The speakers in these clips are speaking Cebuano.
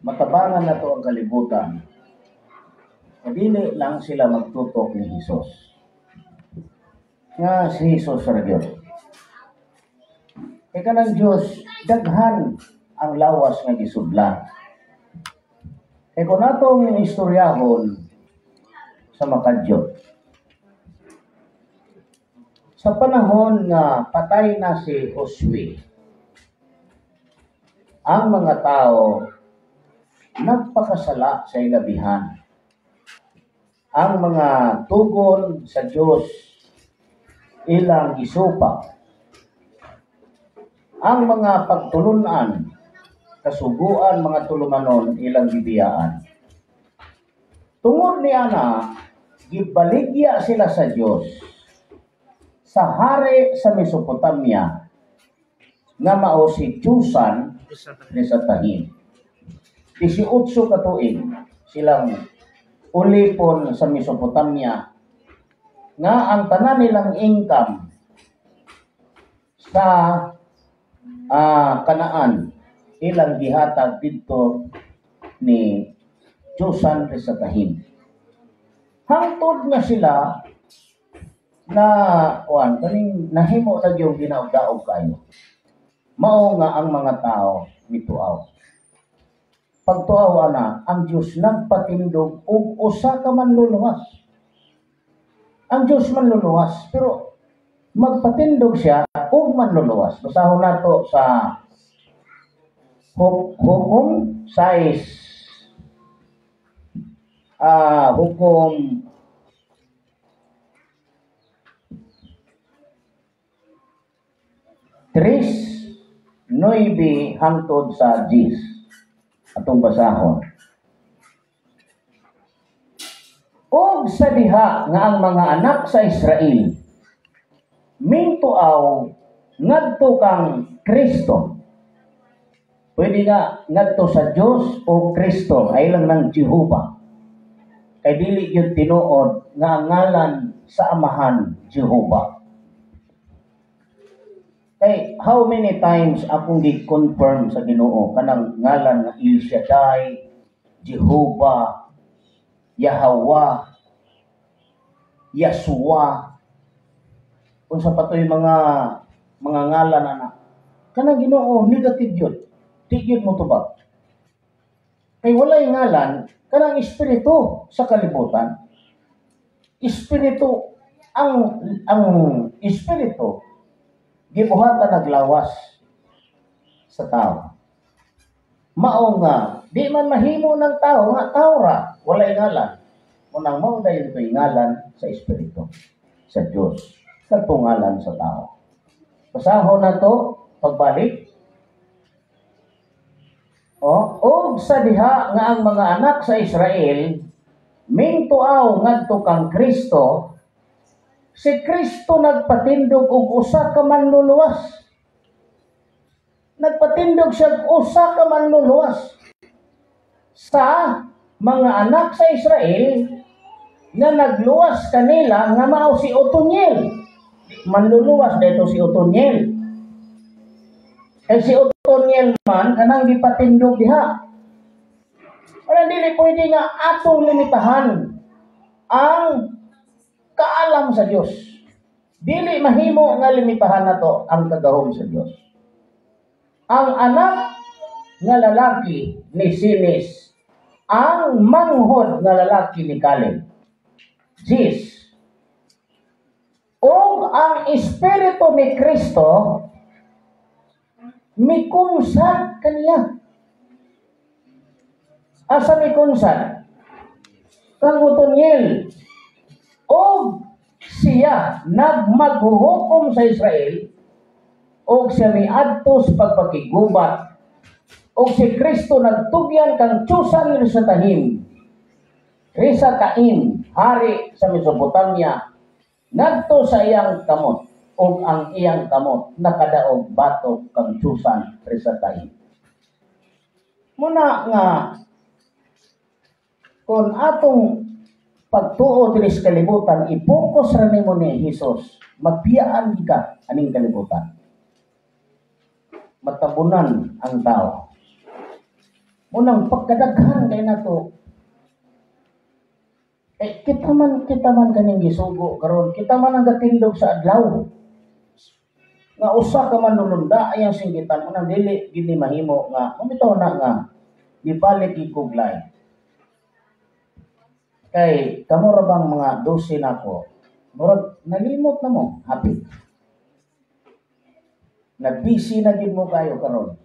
Matabangan na to ang kalibutan. Dili lang sila magtutok ni Hesus. Nga si Hesus ra gyud. Kay kanang Diyos, daghan ang lawas nga gisudlan. Kay kung atong istoryahon sa makadyot, sa panahon nga patay na si Josue, ang mga tao nagpakasala sa ilabihan. Ang mga tugon sa Diyos ilang gisupak. Ang mga pagtulunan, kasuguan, mga tulumanon, ilang gibiyaan. Tungod ni ana, gibaligya sila sa Dios sa hari sa Mesopotamia nga mao si Chusan Risatahim. 18 ka tuig silang ulipon sa Mesopotamia nga ang tanan nilang income sa Kanaan ilang gihatag didto ni Chusan Risatahim. Hangtod nga sila na kuan, kaning nahimo na gyud ginaog-daog kayo. Mao nga ang mga tao mituaw. Pagtuaw ana, ang Dios nagpatindog og usa ka manluluwas. Ang Dios manluluwas, pero magpatindog siya og manluluwas. Basahon nato sa Hukom 6, Hukom 3:9 hangtod sa 10. Atong basahon. Og sa diha nga ang mga anak sa Israel mintuaw ngadto kang Kristo. Pwede nga ngadto sa Dios o Kristo, ay lang ng Jehova. Kay dili gyud tinuod nga ang ngalan sa Amahan Jehova. Kay how many times akong gi-confirm sa Ginoo kanang ngalan nga El Shaddai, Jehova, Yahweh, Yeshua, unsa pa to'y mga ngalan ana. Kanang Ginoo negative yun. Di yun mo tubag. Kay walay ngalan kanang espiritu sa kalibutan. Espiritu ang espiritu gibuhatan naglawas sa tao. Mao nga di man mahimo ng tao nga tao ra walay ngalan. Munang mao dayon to'y ngalan sa espiritu sa Dios kadtong ngalan sa tao. Basahon na to pagbalik. O, og sa diha nga ang mga anak sa Israel mintuaw ngadto kang Kristo, si Kristo nagpatindog og usa ka manluluwas. Nagpatindog siya og usa ka manluluwas sa mga anak sa Israel nga nagluwas kanila nga mao si Otoniel. Manluluwas dito si Otoniel. Eh si Otoniel man kanang gipatindog diha. Wala, dili pwede nga atong limitahan ang kaalam sa Dios. Dili mahimo nga limitahan nato ang kagahom sa Dios. Ang anak nga lalaki ni Sinis, ang manghod nga lalaki ni Caleb. 10. Og ang espiritu ni Kristo mikunsad kaniya. Asa mikunsad? Kang Otoniel. Og siya nagmaghuhukom sa Israel og siya miadto sa pagpakigubat, og si Kristo nagtugyan kang Chusan Risatahim, Risataim, hari sa Mesopotamia, ngadto sa iyang kamot, og ang iyang kamot nakadaog batok kang Chusan Risataim. Muna nga kung atong pagtuo diri sa kalibutan, i-focus ra nimo ni Hesus, magpiyaan ka aning kalibutan. Matabunan ang tao. Munang pagkadaghan kay nato. Eh, kita man kaning gisugo karon, kita man ang gatindog sa adlaw. Nga usa ka manulunda ayang singgitan, unang dili gini mahimo nga umitaw na nga gibalik ikuglay. Kay kamo ra bang mga 12 nako, murag nalimot na mo, happy. Na busy na gid mo kayo karon.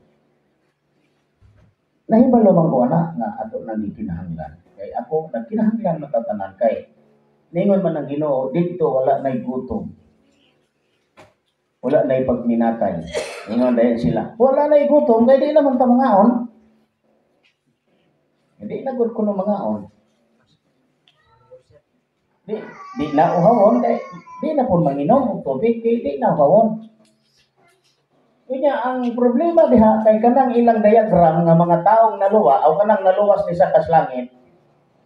Nahibalo man ko ana nga ato nang gikinahanglan. Kay ako nagkinahanglan matatanan kay ningon man ang Ginoo didto wala nay gutom. Wala nay pagminatay. Ingon dahil sila. Wala nay gutom kay di naman ta mangaon. Hindi na gud kuno mangaon. Di na uhawon kay di na pud manginom og tubig kay di na uhawon. Unya, ang problema diha kay kanang ilang diagram nga mga taong naluwa o kanang naluwas ni sa kaslangit,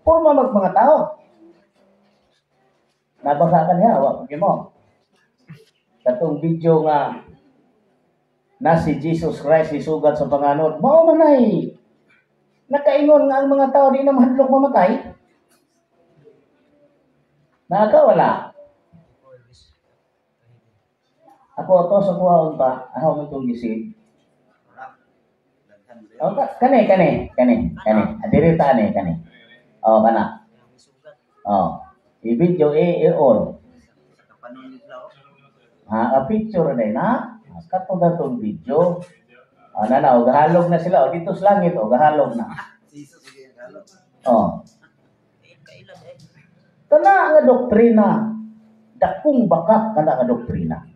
porma mag mga tao. Nabasa ka niya, wa ko mo. Katong video nga na si Jesus Christ isugat sa panganod, mao man ay nakaingon nga ang mga tao di na mahadlok mamatay. Naka wala. Ako to sa kuha unta, ako man tong gisig. Oh, kani kani kani kani. Adiri ta ani kani. Oh, kana. Oh. I-video i-on. Ha, a picture na na. Katong datong video. Ah, na na, o gahalog na sila. O dito sa langit, o gahalog na. Oh. Kana nga doktrina, dakong bakak kana nga doktrina.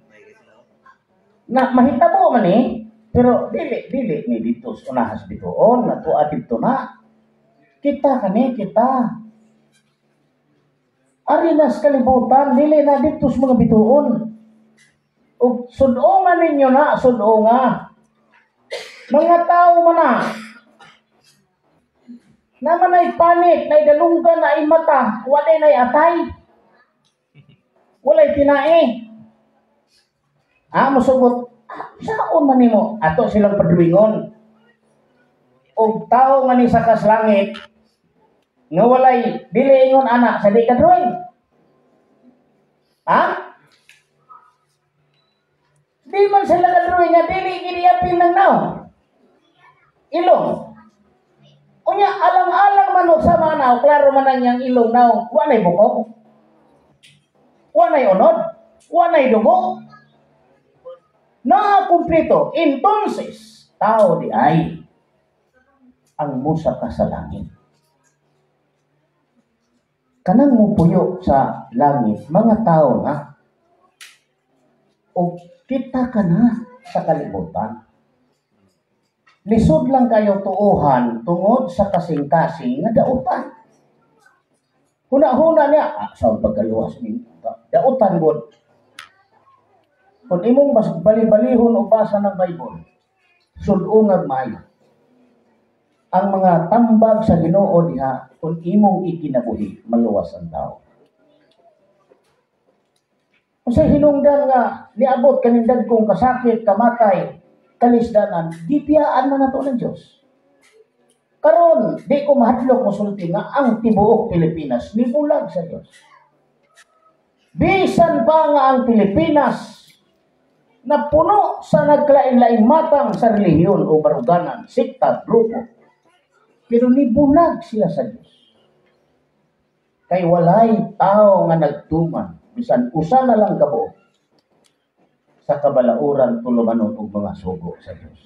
Na mahitabo man eh, pero dili dili ni dito sa unahas bituon, na tuwa dito na. Kita kani kita. Ari na sa kalibutan, dili na dito sa mga bituon. Ug sud-onga ninyo na, sud-onga. Mga tao man na. Naman ay panit, nay dalunggan, na ay mata, walay nay atay. Walay tinae. Ah, mosugot, ah, saon man nimo ato silang padluingon. Og tao nga ni sa kaslangit nga walay dili ingon ana sa di ka drawing. Ha? Di man sila ka drawing nga dili gini apil ng naong. Ilong. Unya alang-alang man og sa mga naong, klaro man ang iyang ilong naong, wa nay bukog. Wa nay unod, wa nay dugo. Na kumpleto. Entonces, tao di ay ang musaka sa langit. Kanang mupuyo sa langit, mga tao na, o kita ka na sa kalibutan. Lisod lang kayo tuuhan tungod sa kasing-kasing nga dautan. Huna-huna niya, ah, sa pagkaluwas ni dautan god. Kung imong bas bali-balihon o basa ng Bible, sulungag maayo. Ang mga tambag sa Ginoo diha, kung imong ikinabuhi, maluwas ang tao. Unsay hinungdan nga niabot kaning dagkong kasakit, kamatay, kalisdanan, gipiyaan man nato ng Dios. Karon, di ko mahadlok mosulti nga ang tibuok Pilipinas nibulag sa Dios. Bisan pa nga ang Pilipinas na puno sa nagklain-laing matang sa relihiyon o baruganan, sekta, grupo, pero nibulag sila sa Dios. Kay walay tao nga nagtuman, bisan usa na lang kabuok sa kabalauran tulumanon og mga sugo sa Dios.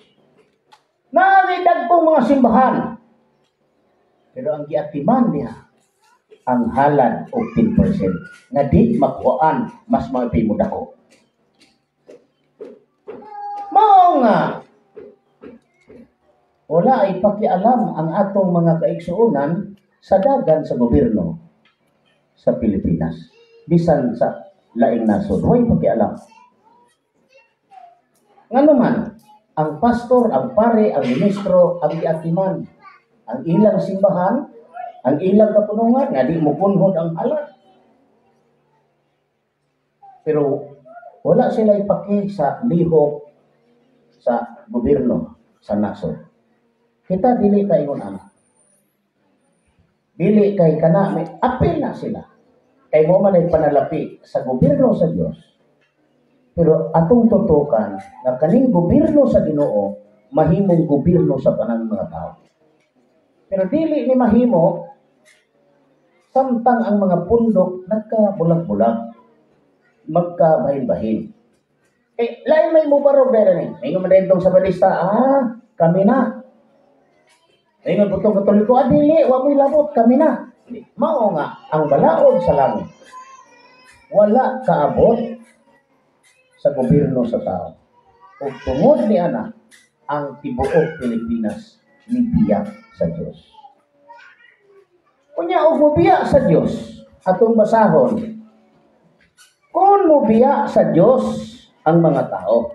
Naay dagkong mga simbahan, pero ang giatiman niya ang halad og 10% nga di makuhaan mas mga mo dako. Mao nga wala ay pakialam ang atong mga kaigsuonan sa dagan sa gobyerno sa Pilipinas. Bisan sa laing nasod, way pakialam. Ngano man, ang pastor, ang pare, ang ministro, ang giatiman, ang ilang simbahan, ang ilang kapunungan, nga di mo kunhod ang halad. Pero wala sila ipaki sa lihok sa gobyerno sa nasod. Kita dili ta ingon ana. Dili kay kana may apil na sila. Kay mo man ay panalapi sa gobyerno sa Dios. Pero atong tutukan nga kaning gobyerno sa Ginoo mahimong gobyerno sa tanang mga tao. Pero dili ni mahimo samtang ang mga pundok nagkabulag-bulag, magkabahin-bahin. Eh, lain may mubarog dahil ni. May man din tong Sabadista, kami na. May putong Katoliko, dili, wa mo'y labot, kami na. Mao nga, ang balaod sa langit, wala kaabot sa gobyerno sa tao. Ug tungod ni ana, ang tibuok Pilipinas mibiya sa Dios. Unya og mobiya sa Dios, atong basahon, kung mobiya sa Dios ang mga tao,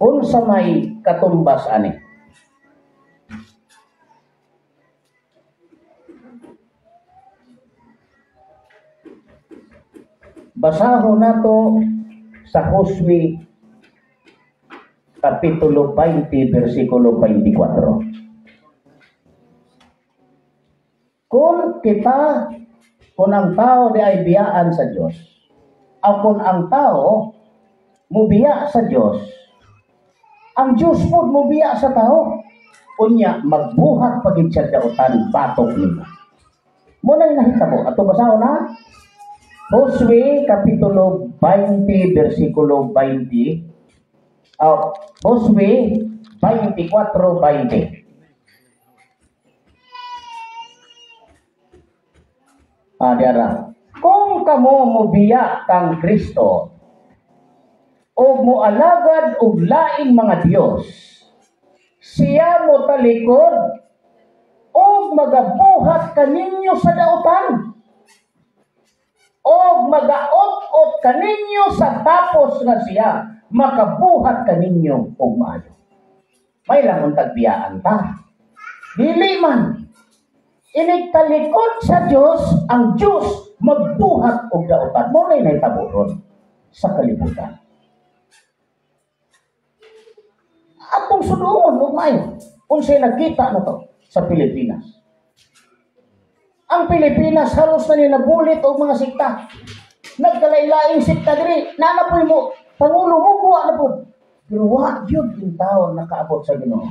unsa may katumbas ani? Basahon nato sa Josue Kapitulo 20, versikulo 24. Kung kita, kung ang tao di ay biyaan sa Diyos, o kung ang tao mubiya sa Diyos, ang Diyos po mubiya sa tao, unya magbuhat pagid siya dautan batok nila. Muna'y nahitabo. Ato basahon na? Josue Kapitulo 20, versikulo 20. Oh, Josue 24:20. Diara. Kung kamo mobiya kang Kristo o moalagad og laing mga Dios, siya motalikod og magabuhat kaninyo sa dautan og magaot-ot kaninyo sa tapos nga siya makabuhat kaninyo og maayo. May lang untag biyaan ta. Dili man inigtalikod sa Dios, ang Dios magbuhat og dautan. Mo nay nahitabo ron sa kalibutan. Atong suduon og maayo. Unsay nakita na to sa Pilipinas? Ang Pilipinas halos na ninabulit og mga sikta. Nagkalailaing sikta diri, nanapoy mo pangulo mo buwa na pud. Pero wa gyud in taon nakaabot sa Ginoo.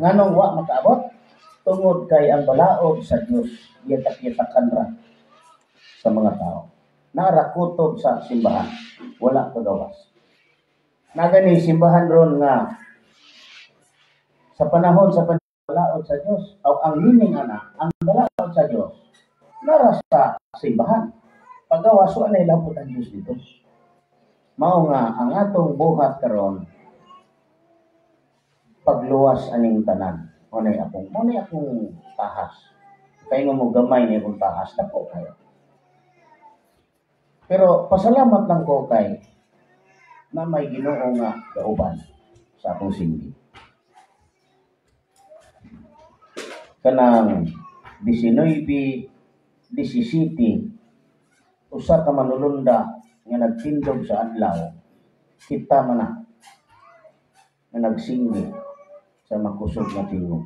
Nganong wa makaabot? Tungod kay ang balaod sa Dios giyatak-yatakan ra sa mga tao. Narakutob sa simbahan, wala kagawas. Nagani simbahan ron nga sa panahon sa balaod sa Dios, o ang meaning ana, ang balaod sa Dios nara sa simbahan. Pagawas wa nay labot ang Dios dito. Mao nga ang atong buhat karon pagluwas aning tanan. Mo nay akong tahas. Kay mo gamay ni akong tahas dako kayo. Pero pasalamat lang ko kay na may Ginoo nga kauban sa akong singgi. Kanang 19, 17, usa ka manulunda nga nagtindog sa adlaw, kita man na nga nagsinggi sa makusog nga tingog.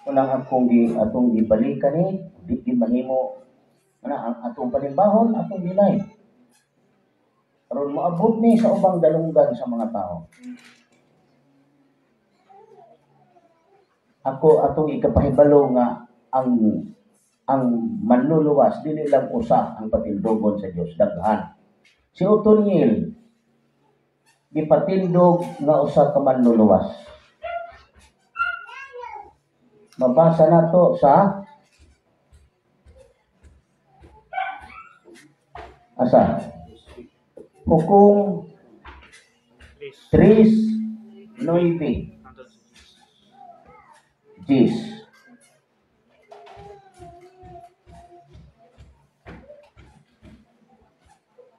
Unang akong atong gibalikan ni, di gimahimo ana ang atong panimbahon, atong gilay. Aron moabot ni sa ubang dalunggan sa mga tao. Ako atong ikapahibalo nga ang manluluwas dili lang usa ang patindogon sa Dios, daghan. Si Otoniel gipatindog nga usa ka manluluwas. Mabasa nato sa asa Hukom 3:9. Jis.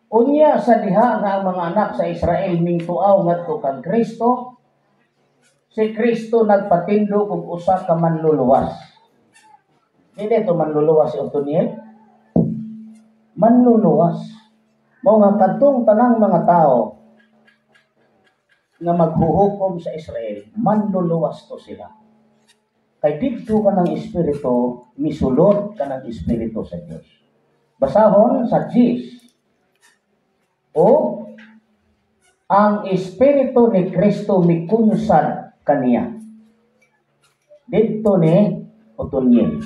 Unya sa diha nga ang mga anak sa Israel mingtuaw ngadto kang Kristo, si Kristo nagpatindog og usa ka manluluwas. Dili to manluluwas si Otoniel. Manluluwas. Mao nga kadtong tanang mga tao nga maghuhukom sa Israel, manluluwas to sila. Kay didto ka ng Espiritu, misulod ka ng Espiritu sa Dios. Basahon sa 10. O ang Espiritu ni Kristo mikunsad kaniya. Didto ni Otoniel.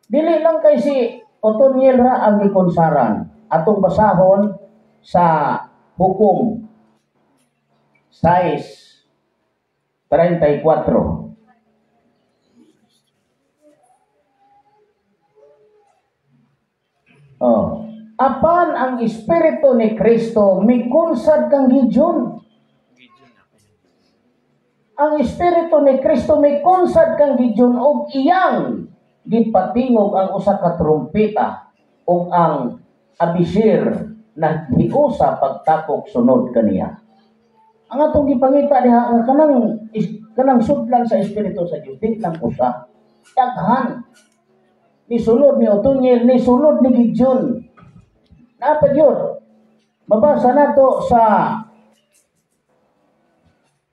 Dili lang kay si Otoniel ra ang gikunsaran. Atong basahon sa Hukom 6:34. Oh. Apan ang Espiritu ni Kristo mikunsad kang Gideon. Ang Espiritu ni Kristo mikunsad kang Gideon og iyang gipatingog ang usa ka trumpeta ug ang Abisir na hiusa pagtapok sunod kaniya. Ang atong gipangita diha nga kanang sudlan sa Espiritu sa Dios, di lang usa. Daghan. Ni sulod ni Otoniel, ni sulod ni Gideon. Napa gyud. Mabasa nato sa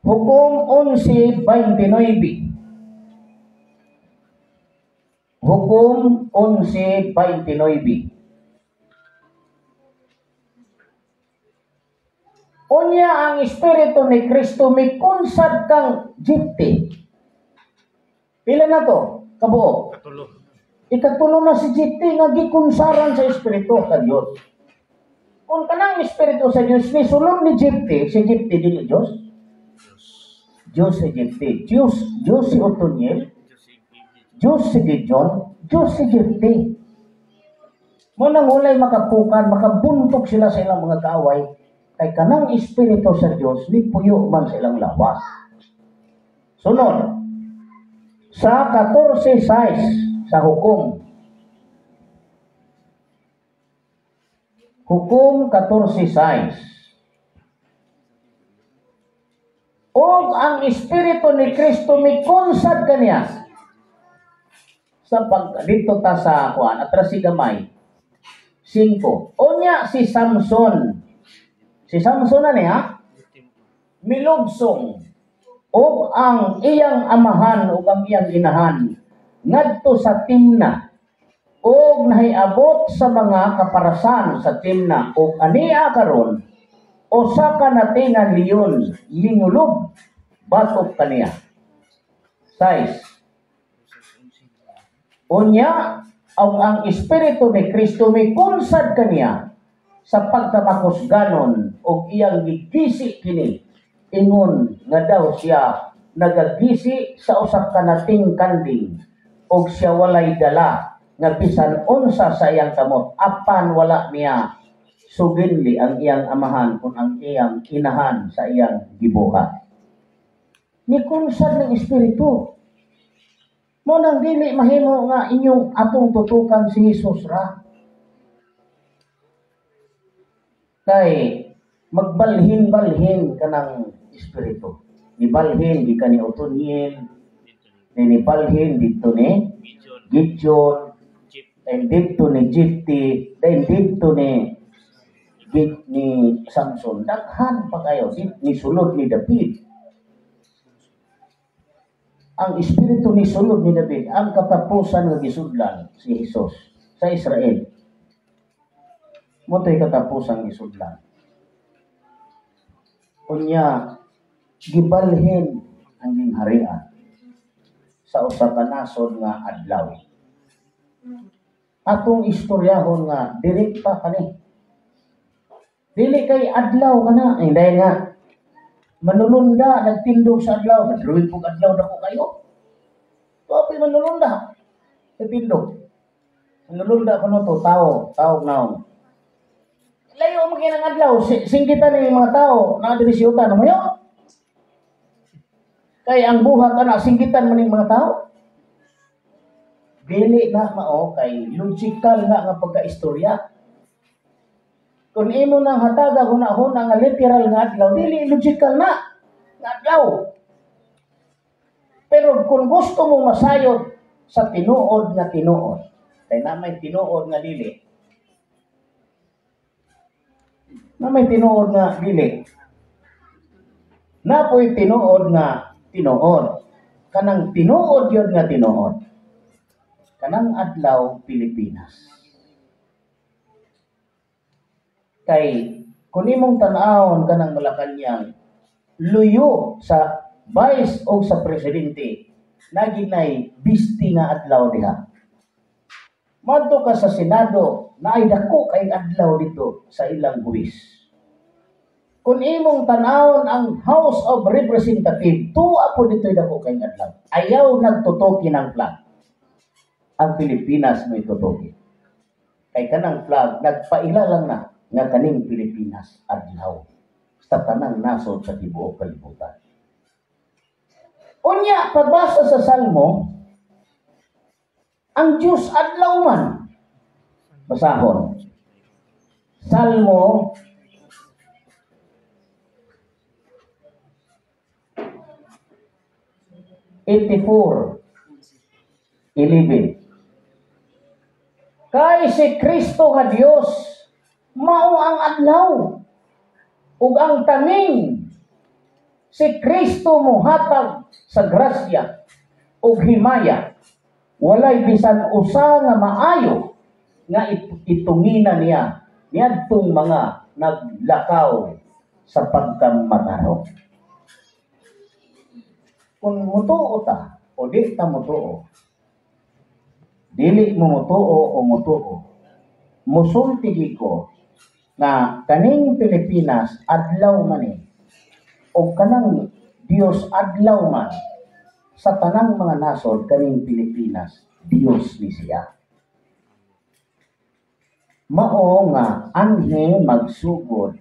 Hukom 11:29. Hukom 11:29. Unya ang Espiritu ni Kristo mikunsad kang Jipte. Pila na to? Kabuok. Katulo. Ikatulo na si Jipte nga gikunsaran sa Espiritu sa Dios. Kung kanang Espiritu sa Dios ni sulod ni Jipte, si Jipte dili Dios. Dios si Jipte. Dios si Otoniel, Dios si Gideon, Dios si Jipte. Mo nang walay makapukan, makabuntok sila sa ilang mga kaaway, kay kanang Espiritu sa Dios ni puyo man sa ilang lawas. Sunod, sa 14:6 sa Hukom. Hukom 14:6. Og ang Espiritu ni Kristo mikonsad kaniya. Sa pag dito ta sa kuan atras si gamay. 5. Unya si Samson. Si Samson na niya milugsong og ang iyang amahan ug ang iyang inahan ngadto sa Timna og nahiabot sa mga kaparasan sa Timna og ania karon usa ka natingan leon mingulob batok kaniya. 6. Unya ang Espiritu ni Kristo mikunsad kaniya sa pagkamakusganon og iyang gigisi kini ingon nga daw siya nagagisi sa usa ka nating kanding og siya walay dala nga bisan unsa sa iyang kamot apan wala niya suginli ang iyang amahan kun ang iyang inahan sa iyang gibuhat. Nikunsad ng Espiritu. Mo nang dili mahimo nga inyong atong tutukan si Jesus ra. Kay magbalhin-balhin kanang Espiritu. Nibalhin gikan ni Otoniel, nibalhin didto ni Gideon, and didto ni Jipte, then didto ni Samson. Daghan pa kayo ni sulod ni David. Ang Espiritu ni sulod ni David, ang katapusan nga gisudlan si Jesus sa Israel. Mo to'y katapusan gisudlan. Unya gibalhin ang gingharian sa usa ka nasod nga adlaw. Atong istoryahon nga direkta kani. Dili kay adlaw kana, hindi nga manulunda nagtindog sa adlaw, madruwig pug adlaw dako kayo. Tuapoy manulunda nagtindog. Manulunda kuno to tao, tao naong. Layo mo kinang adlaw, singgitan ni mga tao na diri siyuta na moyo. Kay ang buhat ana singgitan man ning mga tao. Dili na mao kay logical na nga pagkaistorya. Kung imo nang hataga huna-huna nga literal nga adlaw, dili logical na nga adlaw. Pero kung gusto mo masayod sa tinuod nga tinuod, kay na may tinuod nga dili. Na may tinuod nga dili. Napoy tinuod nga tinuod. Kanang tinuod yun nga tinuod. Kanang adlaw Pilipinas. Kay kung imong tan-awon kanang Malacañang luyo sa vice o sa presidente, naginay bisti nga adlaw diha. Madto ka sa Senado, naay dako kay adlaw dito sa ilang buwis. Kung imong tan-awon ang House of Representatives, tuwa po dito'y dako kay adlaw. Ayaw nagtutuki ng flag. Ang Pilipinas may tutuki. Kay kanang flag, nagpaila lang na nga kaning Pilipinas adlaw sa tanang nasod sa tibuok kalibutan. Unya, pagbasa sa Salmo, ang Diyos adlaw man. Basahon. Salmo 84:11. Kay si Kristo nga Dios mao ang adlaw ug ang taming. Si Kristo mohatag sa grasya ug himaya. Walay bisan usa nga maayo nga itungina niya niadtong mga naglakaw sa pagkamatarong. Kung mutuo ta o di ta mutuo, dili mo mutuo o mutuo, musulti ko nga kaning Pilipinas adlaw man ni o kanang Dios adlaw man sa tanang mga nasod, kaning Pilipinas Dios ni siya. Mao nga anhi magsugod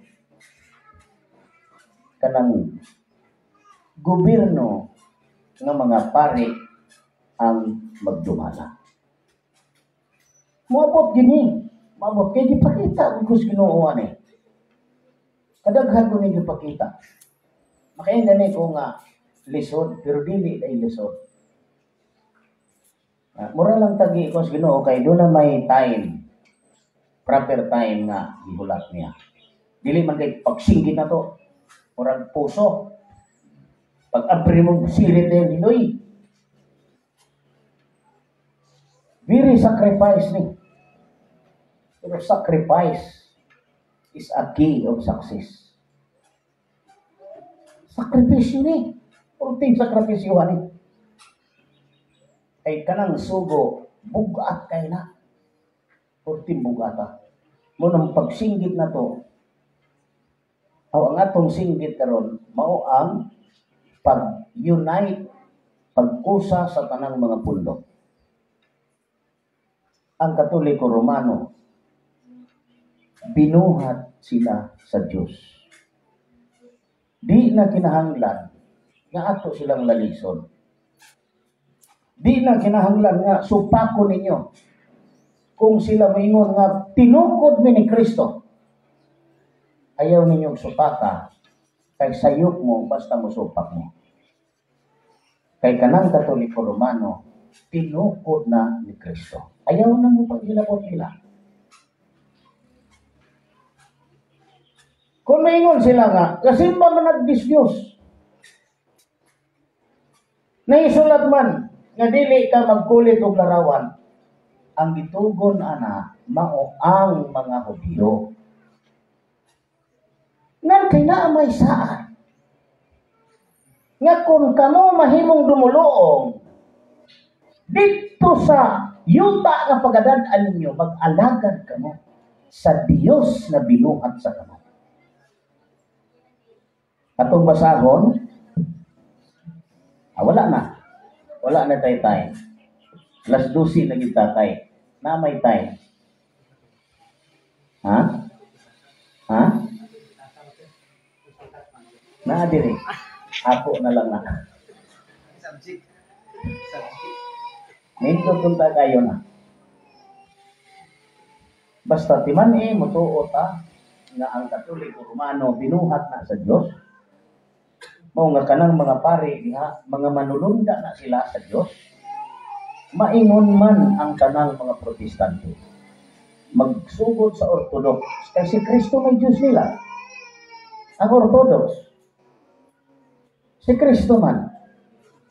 kanang gobyerno nga mga pari ang magdumala. Moabot gini, moabot kay gipakita og Ginoo ani. Kadaghan ko ni gipakita. Makaingon gani ko nga lisod, pero dili dai lisod. Mura lang tagi ko sa Ginoo kay doon na may time, proper time nga gihulat niya. Dili man kay pagsinggit na to, murag puso. Pag abri mo sirit na yun, dinoy. Very sacrifice ni. Pero sacrifice is a key of success. Sakripisyo ni. Ulting sakripisyo ni. Kay kanang sugo, bugat kay na. Ulting bugata. Munang pagsinggit na to, o ang atong singgit karon, mao ang pag-unite, pag-usa sa tanang mga pundok. Ang Katoliko Romano, binuhat sila sa Diyos. Di na kinahanglan nga ato silang lalison. Di na kinahanglan nga supako ninyo. Kung sila maingon nga tinukod mi ni Kristo, ayaw ninyong supaka, kay sayop mo basta mosupak mo. Kay kanang Katoliko Romano, tinukod na ni Kristo. Ayaw na mo paghilabot nila. Kung maingon sila nga, kasimba man nagdisdiyos. Naisulat man nga dili ka magkulit og larawan, ang gitugon ana mao ang mga Hudiyo. Ngan kay naa may saan nga kung kamo mahimong dumuluong didto sa yuta nga pagadad-an ninyo, mag-alagad kamo sa Dios na binuhat sa kamay. Atong basahon, wala na. Wala na tayo time. Alas 12 na kita tay. Na may time. Ha? Ha? Na diri. Ako na lang na. Subject. Nindot punta kayo na. Basta timan mutuo ta nga ang Katoliko Romano binuhat na sa Dios. Mao nga kanang mga pare diha, mga manulunda na sila sa Dios. Maingon man ang kanang mga Protestante. Magsugod sa Orthodox kay si Kristo may Dios nila. Ang Orthodox. Si Kristo man,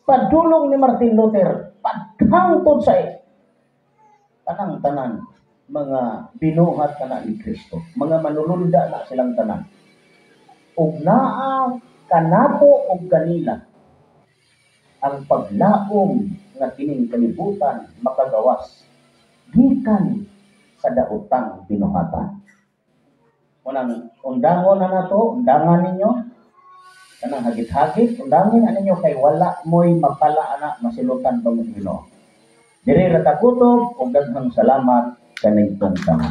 padulong ni Martin Luther, paghangtod sa tanang tanan, mga binuhat na ni Kristo, mga manulunda na silang tanan. Ug naa kanato og kanila ang paglaom nga kining kalibutan makagawas gikan sa daotang binuhatan. Unang undangon na nato, undangan ninyo, kanang hagit-hagit, undangin na ninyo kay wala mo'y mapala ana, masilutan pa mo sa Ginoo. Diri ra ta kutob ug daghang salamat kanitong tanan.